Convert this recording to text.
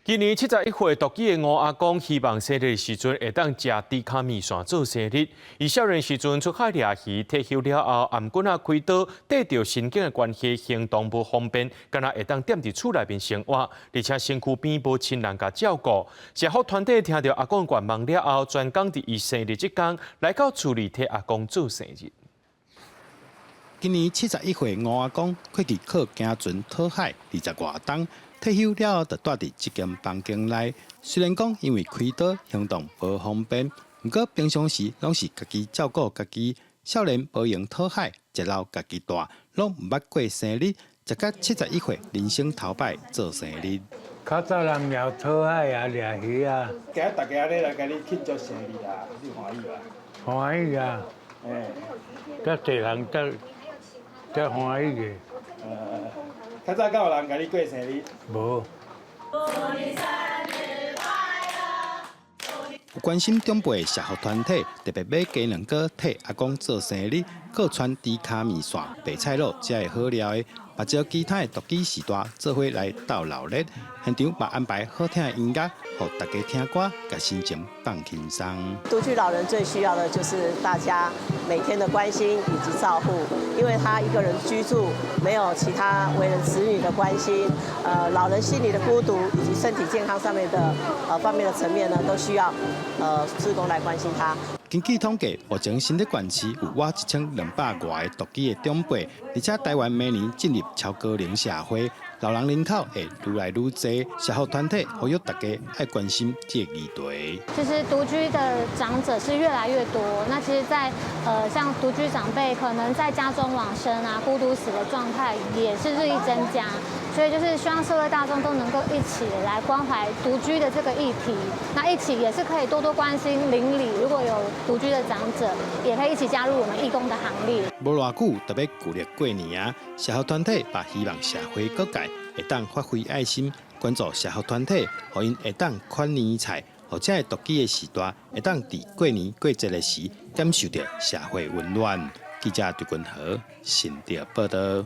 今年71歲獨居的吳阿公，希望生日的時陣會當食豬跤麵線做生日。伊少年時陣出海掠魚，退休了後，頷頸仔開刀，綴著神經的關係，行動無方便，干焦會當踮佇厝內面生活，而且身軀邊無親人共照顧。社福團體聽著阿公願望了後，專工佇伊生日這工來到厝裡替阿公做生日。今年71歲吳阿公，過去靠行船討海20外冬，退休了後就蹛佇這間房間內。雖然講因為開刀行動無方便，毋過平常時攏是家己照顧家己。少年無閒討海，食老家己帶，攏毋捌過生日，食甲71歲人生頭擺做生日。較早人掠討海啊，掠魚啊。今日大家按呢來共你慶祝生日啊，你歡喜無？歡喜啊！遮濟人遮遮歡喜的。較早敢有人共你過生日？無。有關心長輩的社福團體特別買雞卵糕替阿公做生日，閣傳豬跤麵線、白菜滷這个好料的，嘛招其他的獨居世代做伙來鬥鬧熱。現場嘛安排好聽的音樂，予大家聽歌，共心情放輕鬆。獨居老人最需要的就是大家每天的關心以及照護，因為他一個人居住，沒有其他為人子女的關心，老人心理的孤獨以及身體健康上面的方面的層面呢，都需要志工來關心他。根據統計，目前新竹縣市有倚1200外个獨居的長輩，而且台灣每年進入超高齡社會，老人人口會愈來愈多，社福團體呼籲大家愛關心這個議題。其實獨居的長者是越來越多，那其實在像獨居長輩可能在家中往生啊、孤獨死的狀態也是日益增加，所以就是希望社會大眾都能夠一起來關懷獨居的這個議題，那一起也是可以多多關心鄰里，如果有獨居的長者，也可以一起加入我們義工的行列。無偌久，就欲舊曆過年啊！社福團體嘛希望社會各界會當發揮愛心，關注社福團體，予𪜶會當款年菜，予這个獨居的世代會當佇過年過節的時感受著社會溫暖。記者張君和新竹報導。